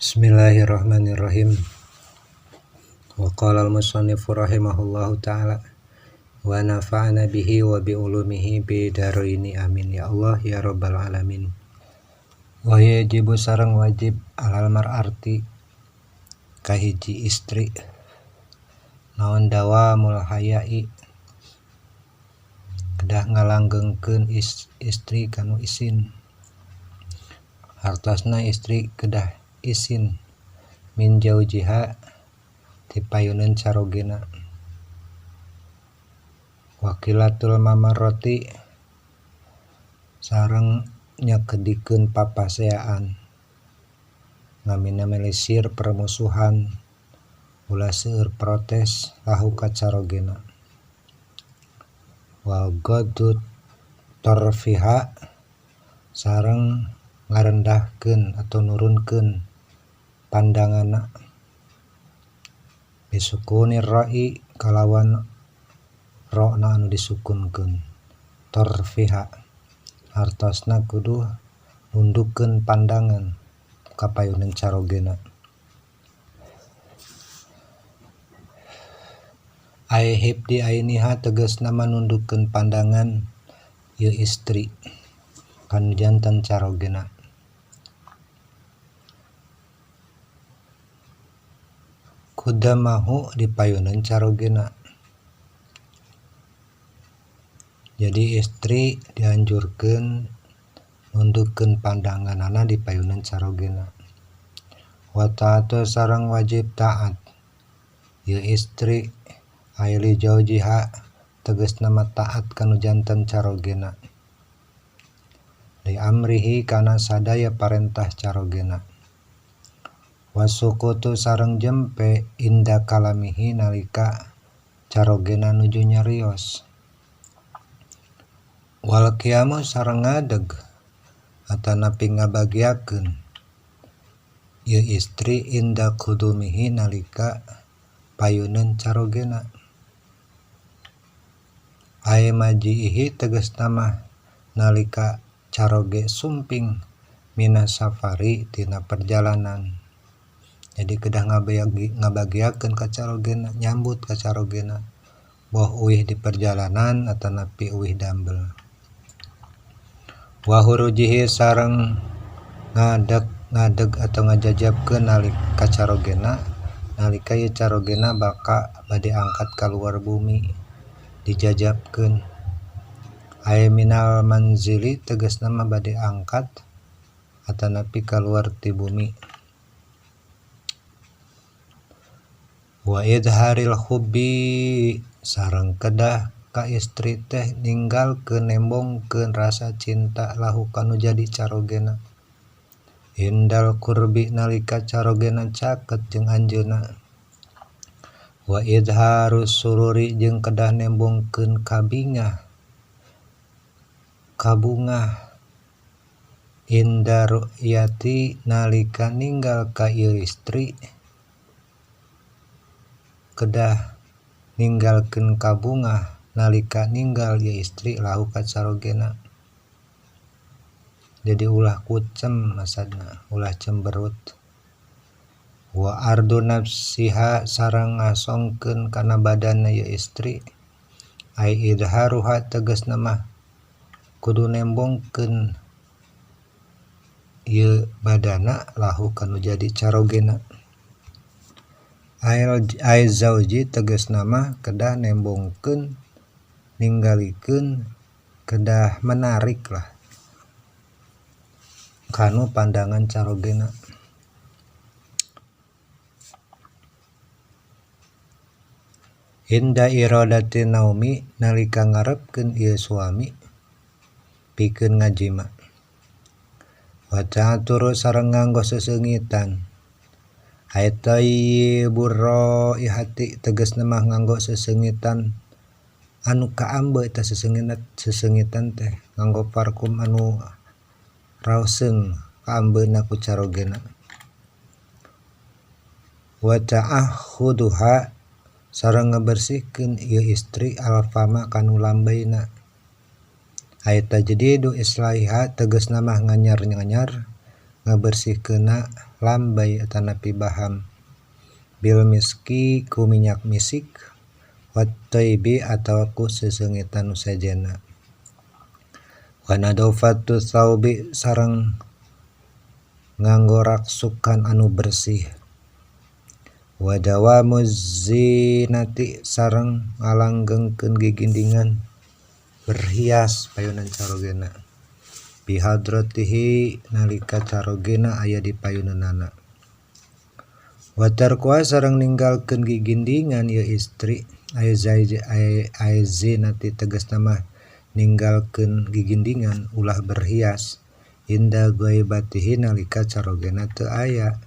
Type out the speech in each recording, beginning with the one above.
Bismillahirrahmanirrahim. Wa qala al-musannifu rahimahullahu ta'ala wa nafa'ana bihi wa bi ulumihi bi daraini amin ya Allah ya rabbal alamin. Wa yajibu sareng wajib alal mar'ati kahiji istri naon dawamul haya'i kedah ngalanggengkeun istri kanu isin. Hartosna istri kedah isin min jaujiha ti payuneun carogena. Wakilatul mamarroti sareng nyakedikeun papaseaan ngamina melisir permusuhan ulah seueur protes lahu ka carogena. Wal gaddu tarfiha sareng ngarendahkeun atau nurunkeun pandanganna bisukunir ra'i kalawan ra'na anu disukunkeun tarfiha hartosna kudu nundukkeun pandangan ka payuneun carogena. Ai hibdi ainiha tegasna manundukkeun pandangan ieu istri kanu janten carogena. Kudamahu dipayuneun carogena. Jadi istri dianjurkeun nundukkeun pandanganana dipayuneun carogena. Wa ta'atu sareng wajib taat ieu istri ai li jaujiha tegasna mah taat kanu janten carogena. Li amrihi kana sadaya parentah carogena. Wasukutu sareng jempe inda kalamihi nalika carogena nuju nyarios. Wal qiyamu sareng ngadeg atanapi ngabagiakeun ieu istri inda kudumihi nalika payuneun carogena. Ai majiihi tegasna mah nalika caroge sumping mina safari tina perjalanan. Jadi kedah ngabagiakeun ka carogena, nyambut ka carogena boh uih di perjalanan atanapi uih dambel. Wa hurujihi sareng ngadeg atau ngajajabkeun nalika carogena nalika ieu carogena baka bade angkat kaluar bumi dijajabkeun. Ai minal manzili tegasna mah bade angkat atanapi kaluar ti bumi. Wa idharil hubbi sareng kedah ka istri teh ninggalkeun nembongkeun rasa cinta lahu kanu jadi carogena. Indal qurbi nalika carogena caket jeung anjeunna. Wa idharus sururi jeung kedah nembongkeun kabingah kabungah inda ru'yati nalika ninggal ka ieu istri kedah ninggalkeun kabungah nalika ninggal ieu istri lahu ka carogena. Jadi ulah kucem masadna, ulah cemberut. Wa ardu nafsiha sareng ngasongkeun kana badanna ieu istri ai idharuha tegasna mah kudu nembongkeun ieu badana lahu kanu jadi carogena. Ai zauji tegasna mah kedah nembongkeun ninggalikeun kedah menarik lah kanu pandangan carogena. Inda iradati naumi nalika ngarepkeun ieu suami pikeun ngajima. Wa ta'aturu sareng nganggo seseungitan. Ai tayyibur raihati tegasna mah nganggo seseungitan anu kaambe eta seseungitan teh nganggo parfum anu raoseung kaambeuna ku carogena. Wa ta'ahhuduha sareng ngabersihkeun ieu istri alfama kanu lambaina. Ai tajdidu islahiha tegasna mah nganyar-nganyar ngabersihkeunna lambay atanapi baham bil miski ku minyak misik wat thayyibi atawa ku seseungitan nu sejenna wa nadhafatu tsaubi sareng nganggo raksukan anu bersih wa dawamuz zinati sareng ngalanggengkeun gigindingan berhias payunan carogena bihadratihi nalika carogena aya di payunanana wa tarkuha sareng ninggalkeun gigindingan ieu istri aya zinati tegasna mah ninggalkeun gigindingan ulah berhias inda ghaibatihi nalika carogena teu aya.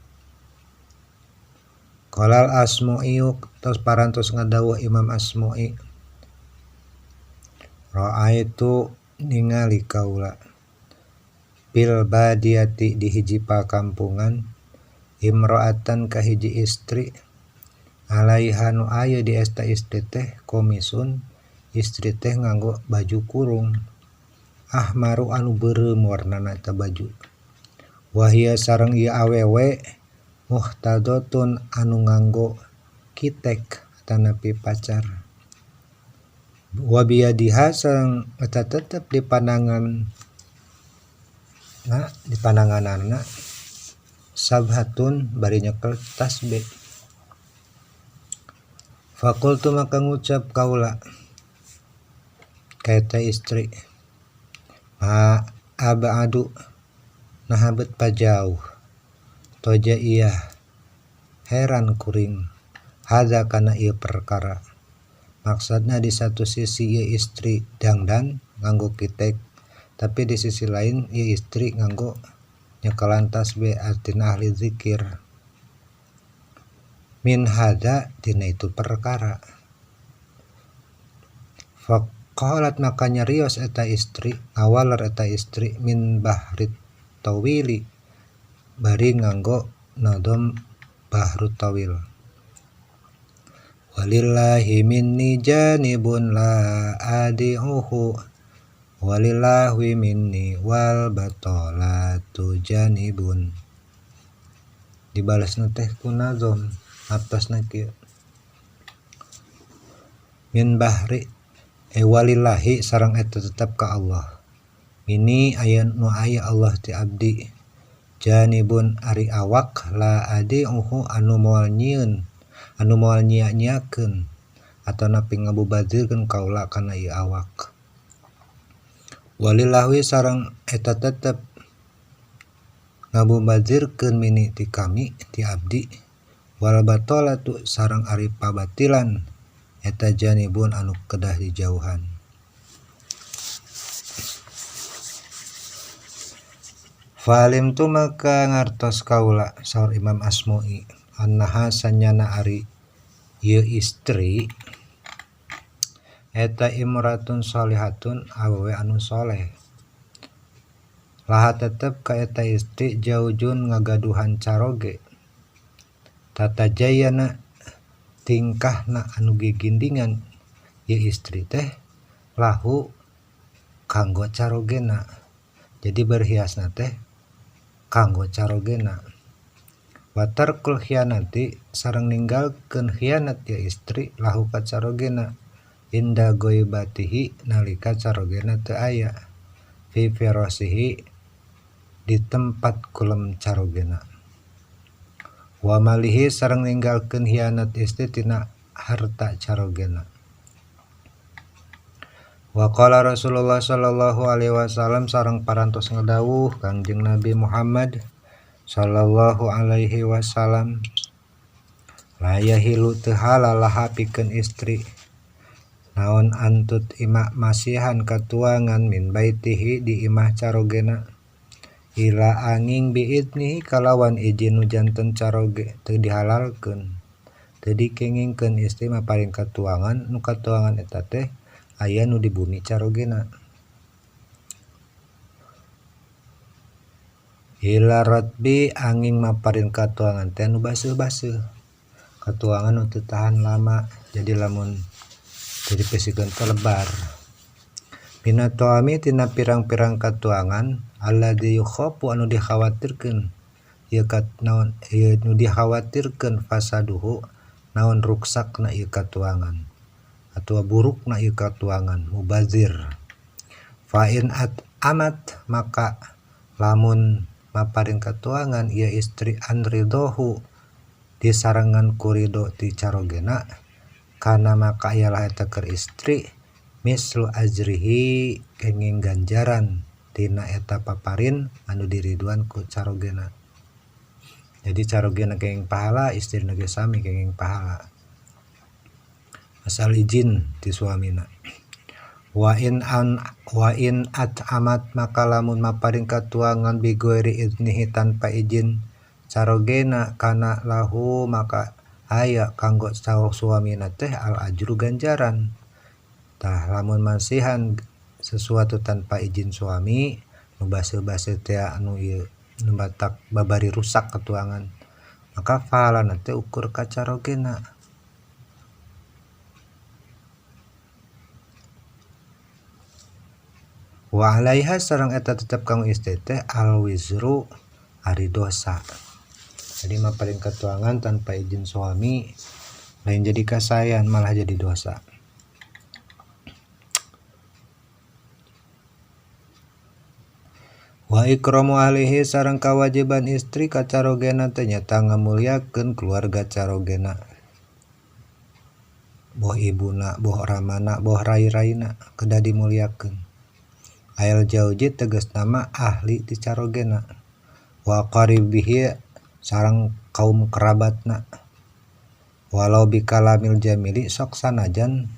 Qalal Asma'i tos parantos ngadawuh Imam Asma'i ra'aitu ningali kaula fil badiyati di hiji pakampungan imra'atan ka hiji istri alaiha nu aya di eta istri teh komisun istri teh nganggo baju kurung ahmaru anu beureum warnana eta baju wahia sareng ieu awewe muhtadotun anu nganggo kitek atanapi pacar wa biyadiha sareng eta tetep di pandangan na di pandanganana sabhatun bari nyekel tasbih fakultu maka ngucap kaula ka eta istri ma abadu naha bet pajauh toja iya heran kuring hadza kana ieu perkara maksudna di satu sisi ieu istri dangdan nganggo kitek tapi di sisi lain ieu istri nganggo nyekelan tasbih artina ahli zikir min hadza tina itu perkara faqalat maka nyarios eta istri ngawaler eta istri min bahrit tawili bari nganggo nadom bahrut tawil walillahi minni janibun la adi'uhu walillahwi minni wal batolatu janibun dibalasna teh ku nazom atasna kieu min bahri walillahi sareng eta tetep ka Allah mini aya nu aya Allah ti abdi janibun ari awak la adi'uhu anu moal nyieun anu moal nyia-nyiakeun atanapi ngabubadzirkeun kaula kana ieu awak walillahwi sareng eta tetep ngabubadzirkeun mini ti kami ti abdi wal batolatu sareng ari pabatilan eta janibun anu kedah dijauhan. Falim tu maka ngartos kaula saur Imam Asma'i annaha sanyana ari ieu istri eta imratun sholihatun awewe anu soleh laha tetep ka eta istri jaujun ngagaduhan caroge tata jayana tingkahna anu gigindingan ieu istri teh lahu kanggo carogena jadi berhiasna teh kanggo carogena wa tarkul khianati sareng ninggalkeun khianat ieu istri lahu ka carogena inda ghaibatihi nalika carogena teu aya fi firasihi di tempat kulem carogena wa malihi sareng ninggalkeun hianat istri tina harta carogena wa qala Rasulullah sallallahu alaihi wasallam sareng parantos ngadawuh Kangjeng Nabi Muhammad sallallahu alaihi wasallam la yahilu teu halal laha pikeun istri naon antut ima masihan katuangan min baitihi di imah carogena ila angin biidnihi kalawan izin nu janten caroge teu dihalalkeun teu dikengingkeun istri mah paling katuangan nu katuangan eta teh aya nu di bumi carogena ila ratbi angin maparin katuangan teh nu baseuh-baseuh katuangan nu teu tahan lama jadi lamun jadi pesikeun teh lebar mina toami tina pirang-pirang katuangan alladzi yukhafu anu dikhawatirkeun ieu naon ieu nu dikhawatirkeun fasaduhu naon ruksakna ieu katuangan atawa burukna ieu katuangan mubazir. Fa in at amat maka lamun maparin katuangan ieu istri anridohu disarengan ku ridho ti carogena kana maka ialah eta keur istri mislu ajrihi kenging ganjaran tina eta paparin anu diriduan ku carogena. Jadi carogena kenging pahala, istrina ge sami kenging pahala asal izin ti suamina. Wa in an wa in at amat maka lamun maparin katuangan bigoiri idnihi tanpa izin carogena kana lahu maka aya kanggo suamina teh al ajru ganjaran. Tah lamun masihan sesuatu tanpa izin suami nu baseuh-baseuh teh anu ieu nu batak babari rusak katuangan maka pahalana teh ukur ka carogena. Wa alaiha sareng eta tetep kanggo istri teh al wizru ari dosa. Jadi maparin katuangan tanpa izin suami lain jadi kasayan malah jadi dosa. Wa ikramu ahlihi sareng kawajiban istri ka carogena teh nyata ngamulyakeun keluarga carogena. Boh ibuna, boh ramana, boh rai-raina kedah dimulyakeun. Ail jauji tegas nama ahli ti carogena. Wa qaribihi sareng kaum kerabatna. Walau bikalamil jamili sok sanajan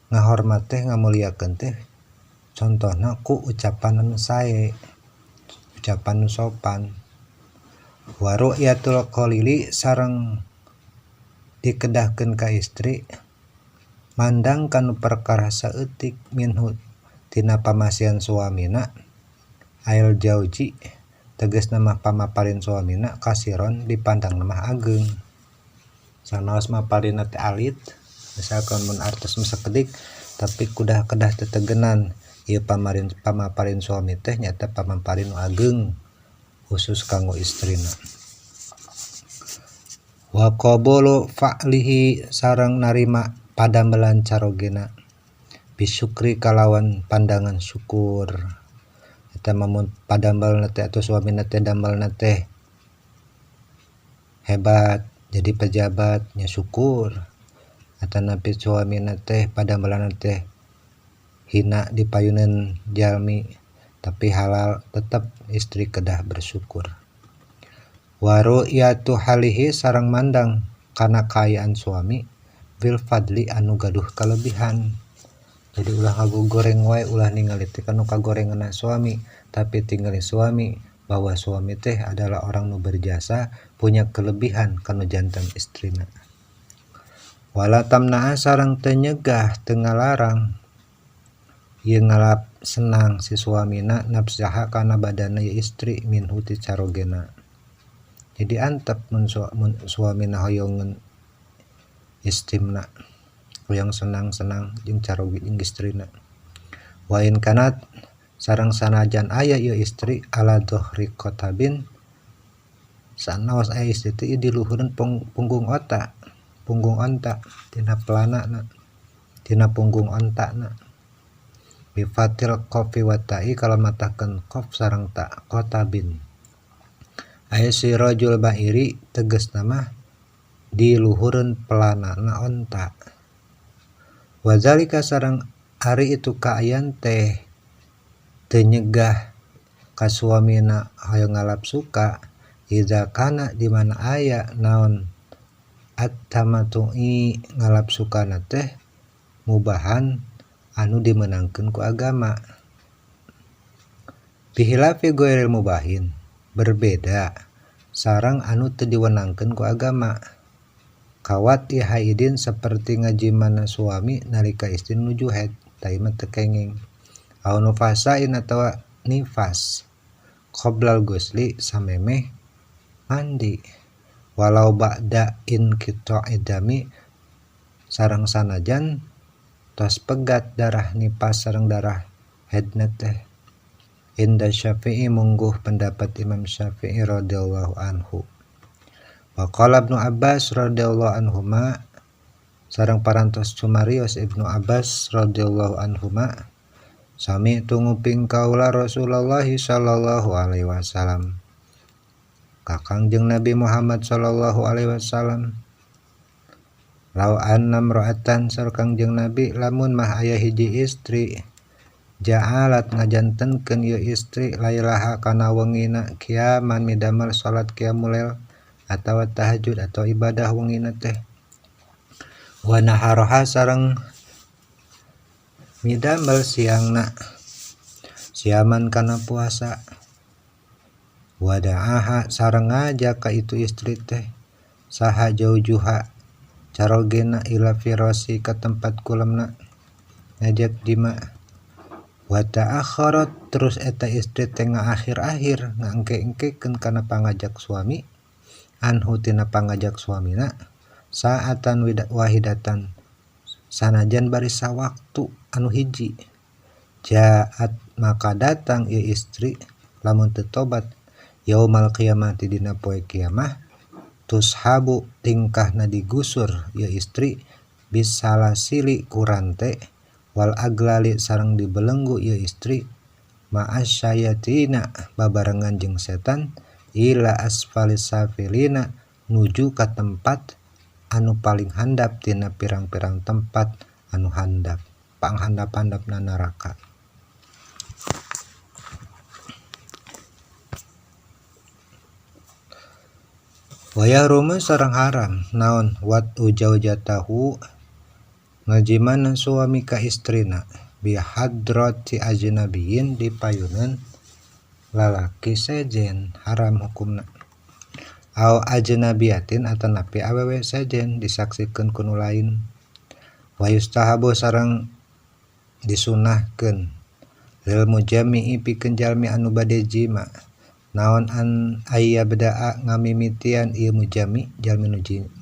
ngahormat teh ngamulyakeun teh contohna ku ucapan anu sae, ucapan nu sopan. Wa ru'yatul qalili sareng dikedahkeun ka istri mandang kanu perkara saeutik minhu tina pamasihan suamina ail jauji tegasna mah pamaparin suamina kasiron dipandang mah ageng. Sanaos maparina teh alit misalkan mun artos mah sakedik tapi kudah kedah tetegenan ieu pamarin pamaparin suami teh nyata pamaparin nu ageng khusus kanggo istrina. Wa qabulu fa'lihi sareng narima padamelan carogena bisyukri kalawan pandangan syukur. Eta mamun padamelna teh atau suamina teh damelna teh hebat jadi pejabat nya syukur. Atanapi suamina teh padamelanna teh hina dipayuneun jalmi tapi halal tetep istri kedah bersyukur. Wa ru'yatu halihi sareng mandang kana kaayaan suami bil fadli anu gaduh kalebihan. Jadi ulah ngagogoreng wae, ulah ningali teh kanu kagorenganna suami, tapi tingali suami bahwa suami teh adalah orang nu berjasa, punya kelebihan kanu jantan istrina. Wala tamna'a sareng teu nyegah teu ngalarang ieu ngalap senang si suamina nafsaha kana badana ieu istri minhu ti carogena. Jadi antep mun suamina hoyongeun istimna, hoyong senang-senang jeung caroge jeung istrina. Wa in kanat sareng sanajan aya ieu istri ala dhuhri qatabin sanaos aya istri teh di luhureun punggung otak, punggung onta tina pelanana, tina punggung ontana. Bifatil qafi wa ta'i kalau matakeun qaf sareng ta qatabin. Aya si rajul ba'iri tegasna mah di luhureun pelanana onta. Wazalika sareng ari itu kaayaan teh teu nyegah ka suamina hoyong ngalap suka iza kana di mana aya naon at-tamattu'i ngalap sukana teh mubahan anu dimenangkeun ku agama. Bihilafi ghairil mubahin berbeda sareng anu teu diwenangkeun ku agama. Kawat haidin seperti ngajimana suami nalika istri nuju haid tah mah teu kenging. Au nufasain atawa nifas qoblal ghusli samemeh mandi. Walau ba'da inqita'id dami sareng sanajan tos pegat darah nifas sareng darah haidna teh. Inda Syafi'i mungguh pendapat Imam Syafi'i radhiyallahu anhu. Wa qala Ibnu Abbas radhiyallahu anhuma sareng parantos sumarios Ibnu Abbas radhiyallahu anhuma sami tunguping kaula Rasulullah sallallahu alaihi wasallam ka Kangjeng Nabi Muhammad sallallahu alaihi wasallam law anna imra'atan saur Kangjeng Nabi lamun mah aya hiji istri ja'alat ngajantenkeun ieu istri lailaha kana wengina kiaman midamel salat qiyamul lail atawa tahajud atau ibadah wengina teh wa naharoha sareng midamel siangna siaman kana puasa wa da'aha sareng ngajak ka itu istri teh saha jaujuha carogena ila firasi ka tempat kulemna ngajak jima wa ta'akharat terus eta istri teh ngaakhir-akhir ngaengke-engkekeun kana pangajak suami anhu tina pangajak suamina saatan wahidatan sanajan bari sawaktu anu hiji jaat maka datang ieu istri lamun teu tobat yaumal qiyamati dina poe kiamah tushabu tingkahna digusur ieu istri bisalasili ku rante wal aglali sareng dibelenggu ieu istri ma'asyayatina babarengan jeung setan ila asfalis safilina nuju ka tempat anu paling handap tina pirang-pirang tempat anu handap panghandap-handapna neraka. Wayah rumah sareng haram naon wat ujaujatahu ngajimana suami ka istrina bi hadrati ajnabiyin di payunan lalaki sejen haram hukumna au ajnabiyatin atanapi awewe sejen disaksikeun ku nu lain wa yustahabu sareng disunahkeun lil mujami'i pikeun jalmi anu bade jima naon an ayyabda'a ngamimitian ieu mujami jalmi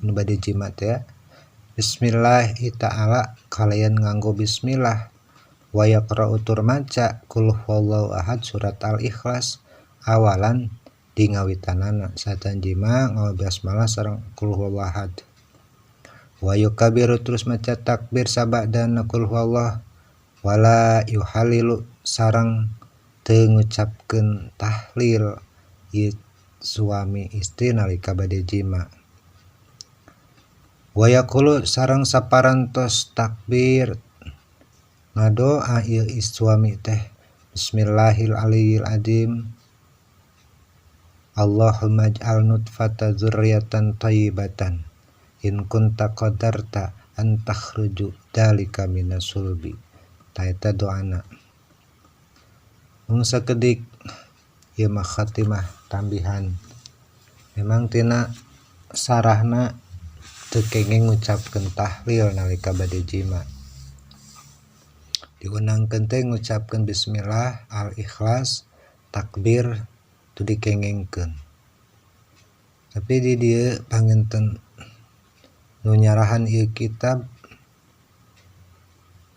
nu bade jima teh bismillahi ta'ala kalayan nganggo bismillah wa yaqra'u tur maca qul huwallahu ahad surat al-ikhlas awalan di ngawitanana satan jima ngawa basmalah sareng qul huwallahu ahad wa yukabiru terus maca takbir sabadana qul huwallah wala yuhalilu sareng teu ngucapkeun tahlil ieu suami istri nalika bade jima wa yaqulu sareng saparantos takbir ngadoa ieu suami teh bismillahil aliyil azim Allahumma ij'al nutfata dzurriatan thayyibatan in kunta qadarta an takhruju dalika minas sulbi. Ta eta doana mung sakedik ieu mah khatimah tambihan memang tina sarahna teu kenging ngucapkeun tahlil nalika bade jima diundangkeun teh ngucapkeun bismillah al-ikhlas takbir tu dikengengkeun tapi di dieu panginten nu nyarahan ieu kitab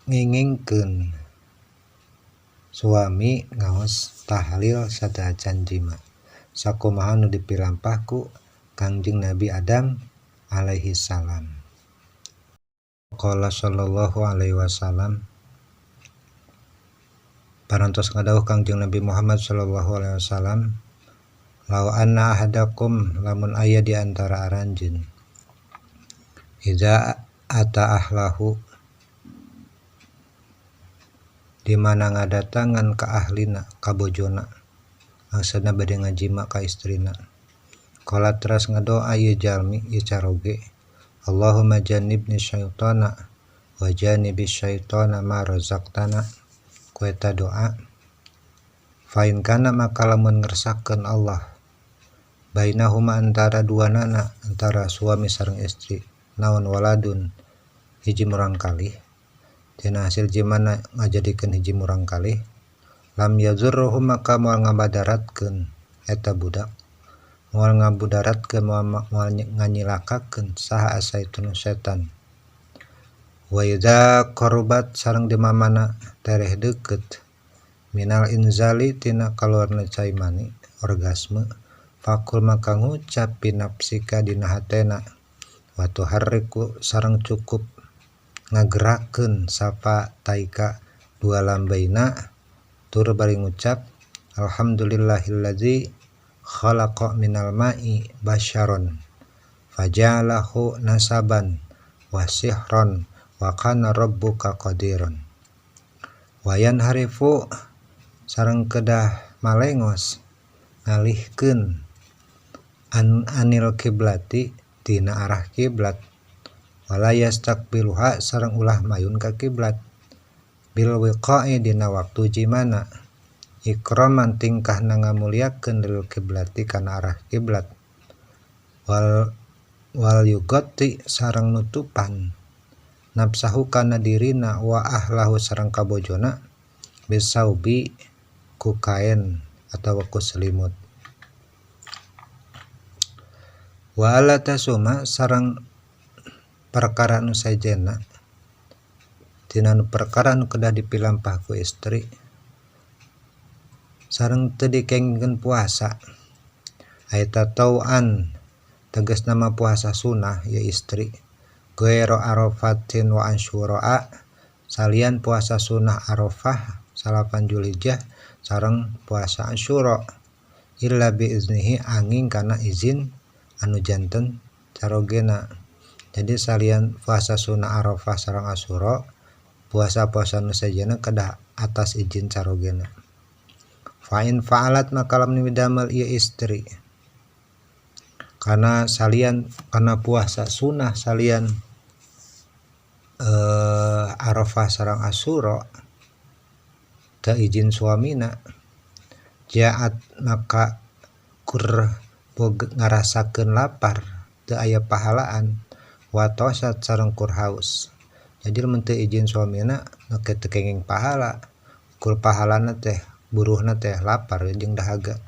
ngengengkeun suami ngaos tahlil sateuacan jima sakumaha nu dipilampah ku Kangjeng Nabi Adam alaihi salam. Qala sallallahu alaihi wasallam parantos ngadawuh Kangjeng Nabi Muhammad sallallahu alaihi wasallam law anna ahadakum lamun aya di antara aranjeun idza ata ahlahu di mana ngadatangan ka ahlina ka bojona maksudna bade ngajima ka istrina qala teras ngadoa ieu jalmi ieu caroge Allahumma jannibni syaitana wa jannibis syaitana ma razaqtana ku eta doa fa in kana maka lamun ngersakeun Allah bainahuma antara duanana antara suami sareng istri naon waladun hiji murang kalih tina hasil jimana ngajadikeun hiji murang kalih lam yazurruhu maka moal ngabadaratkeun eta budak moal ngabudaratkeun moal nganyilakakeun saha asaitun setan wa idza qarubat sareng di mamana tereh deukeut Minal inzali tina kaluarna cai mani orgasme fakul maka ngucap pinapsika dina hatena wa tuharriku sareng cukup ngagerakeun sapa taika dua lambaina tur bari ngucap alhamdulillahillazi khalaqa minal ma'i basyaron faja'alahu nasaban wa sihron wa kana rabbuka qadiran. Wayan harifu sareng kedah malengos ngalihkeun anil kiblati tina arah kiblat wala yastaqbiluha sareng ulah mayun ka kiblat bil wiqa'i dina waktu jimana ikraman tingkahna ngamuliakeun lil kiblati kana arah kiblat wal yugatti sareng nutupan nafsahu kana dirina wa ahlahu sareng kabojona bisaubi ku kaen atawa ku selimut. Wa alla tasuma sareng perkara nu sejenna tina nu perkara nu kedah dipilampah ku istri sareng teu dikengingkeun puasa eta tauan tegasna mah puasa sunah ya istri ghaira arafatin wa asyura salian puasa sunah Arafah 9 Julhijjah sareng puasa Asyura illa bi iznihi angin kana izin anu janten carogena. Jadi salian puasa sunah Arafah sareng Asyura puasa-puasa nu sejenna kedah atas izin carogena. Fa in fa'alat maka lamun midamel ieu istri karena salian karena puasa sunah salian Arafah sareng Asyura teu izin suamina jaat maka kur ngarasakeun lapar teu aya pahalaan wa tosat sareng kur haus. Jadi lamun teu izin suamina maka teu kenging pahala kur pahalana teh buruhna teh lapar jeung dahaga.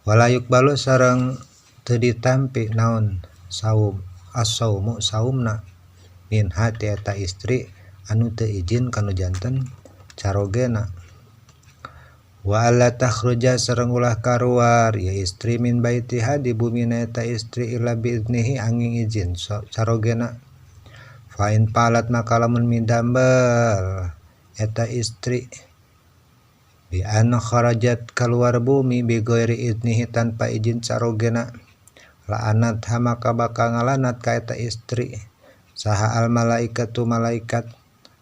Wala yukbalu sareng teu ditampi naon saum as-saumu saumna min hati eta istri anu teu izin kanu janten carogena. Wa alla takhruja sareng ulah kaluar ya istri min baitiha di bumina eta istri illa biiznihi angin izin carogena. Fa in palat maka lamun midambel eta istri bi an kharajat kaluar bumi bi ghairi iznihi tanpa izin carogena la'anat maka bakal ngalanat ka eta istri saha al malaikatu malaikat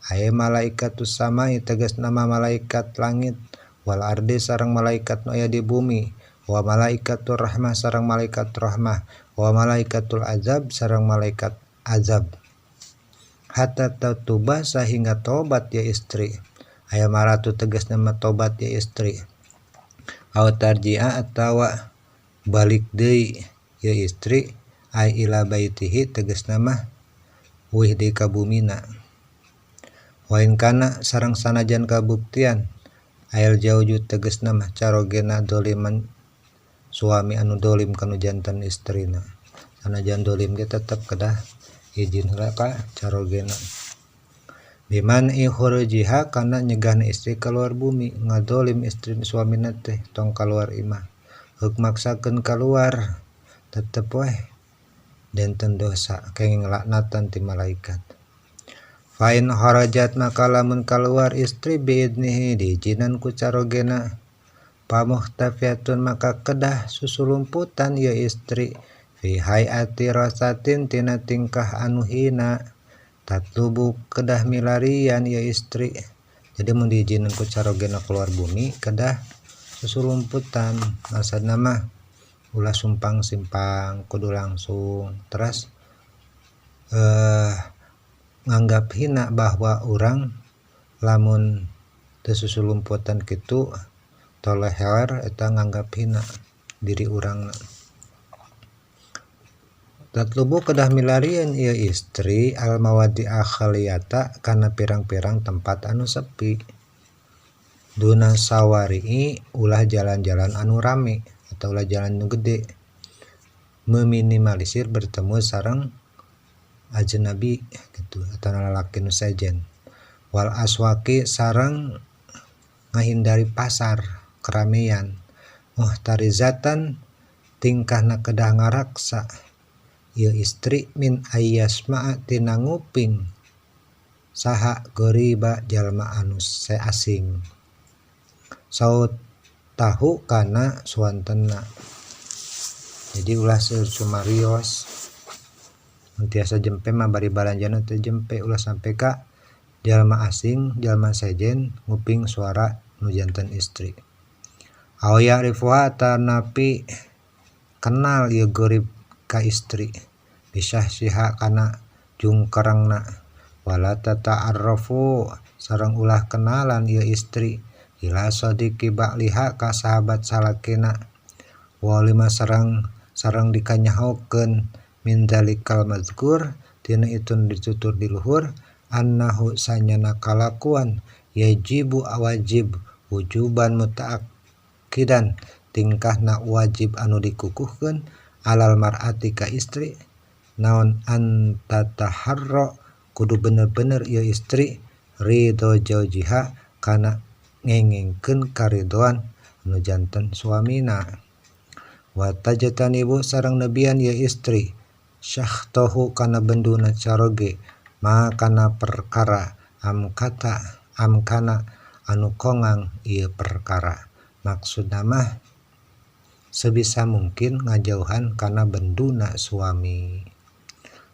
aya malaikatu samai tegas nama malaikat langit wal ardi sareng malaikat nu aya di bumi wa malaikatur rahmah sareng malaikat rahmah wa malaikatul azab sareng malaikat azab hatta tatuba sehingga tobat ya istri aya maratu tegas nama tobat ya istri au tarji'a atawa balik deui ya istri ai ila baitihi tegas nama wih deui ka bumina. Wa in kana sareng sanajan kabuktian ail jauju tegas nama carogena doliman suami anu dolim kanu jantan istrina sanajan dolim ge tetep kedah izin heula ka carogena. Biman ikhrujiha kana nyegahna istri keluar bumi ngadolim istri suamina teh tong kaluar imah heuk maksakeun kaluar tetep weh janten dosa kenging laknatan ti malaikat. Fa in kharajat maka lamun kaluar istri biidnihi diizinan ku carogena pamuhtafiyatun maka kedah susulumputan ieu istri fi hayati rasatin tina tingkah anu hina tatlubu kedah milarian ieu istri. Jadi mun diizinan ku carogena keluar bumi kedah susulumputan maksudna mah ulah sumpang simpang kudu langsung terus nganggap hina bahwa urang lamun teu susulumputan kitu toleher eta nganggap hina diri urangna. Tatlubu kedah milarian ieu istri al mawadi akhaliyata kana pirang-pirang tempat anu sepi duna sawari ulah jalan-jalan anu rame atau ulah jalan nu gede meminimalisir bertemu sareng ajnabi gitu atau lalaki nu sejen wal aswaki sareng ngahindari pasar keramaian muhtarizatan tingkahna kedah ngaraksa ieu istri min ayyasma'a tina nguping saha goriba jalma anu asing saut tahu kana suantenna. Jadi ulah seueur sumarios mun tiasa jempe mah bari balanjana teh jempe ulah sampai ka jalma asing jalma sejen nguping suara nu janten istri. Aw ya'rifuha tanapi kenal ieu gorib ka istri bisahsiha kana jungkerengna wala tata'arrafu sareng ulah kenalan ieu istri ila sadiqi ba'liha ka sahabat salakina walima sareng sareng dikanyahokeun min dzalikal mazkur tina itu ditutur di luhur annahu sanyana kalakuan yajibu wajib wujuban muta'akkidan tingkahna wajib anu dikukuhkeun alal mar'ati ka istri naon antataharra kudu bener-bener ieu istri ridho jaujiha kana ngengengkeun karidoan anu janten suamina wa tajtanibu sareng nebian ieu istri syahtahu kana benduna caroge ma kana perkara amkata amkana anu kongang ieu perkara. Maksudna mah sebisa mungkin ngajauhan kana benduna suami.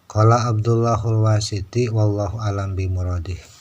Qala Abdullahul Wasiti wallahu alam bi muradih.